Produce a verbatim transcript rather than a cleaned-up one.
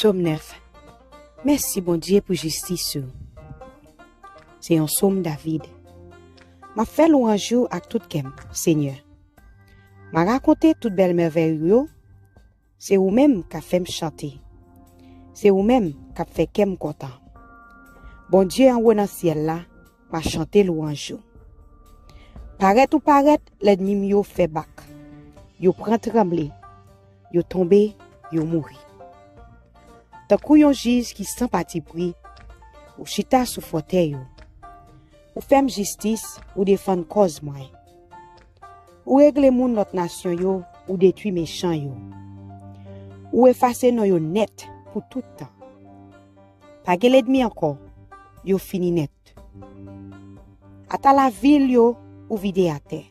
Sòm nèf. Mèsi, Bondye, pou jistis ou. Se yon sòm David. M ap fè lwanj ou ak tout kè m, Senyè. M a rakonte tout bèl mèvèy ou yo. Se ou menm k ap fè m chante. Se ou menm k ap fè kè m kontan. Bondye anwo nan syèl la, m a chante lwanj ou. Parèt ou parèt, lènmi m yo fè bak. Yo pran tranble. Yo tonbe, yo mouri. Tankou yon jij ki san patipri, ou chita sou fòtèy ou. Ou fè m jistis, ou defann kòz mwen. Ou regle moun lòt nasyon yo, ou detwi mechan yo. Ou efase non yo nèt pou tout tan. Pa gen lènmi ankò, yo fini nèt. Ata lavil yo, ou vide atè.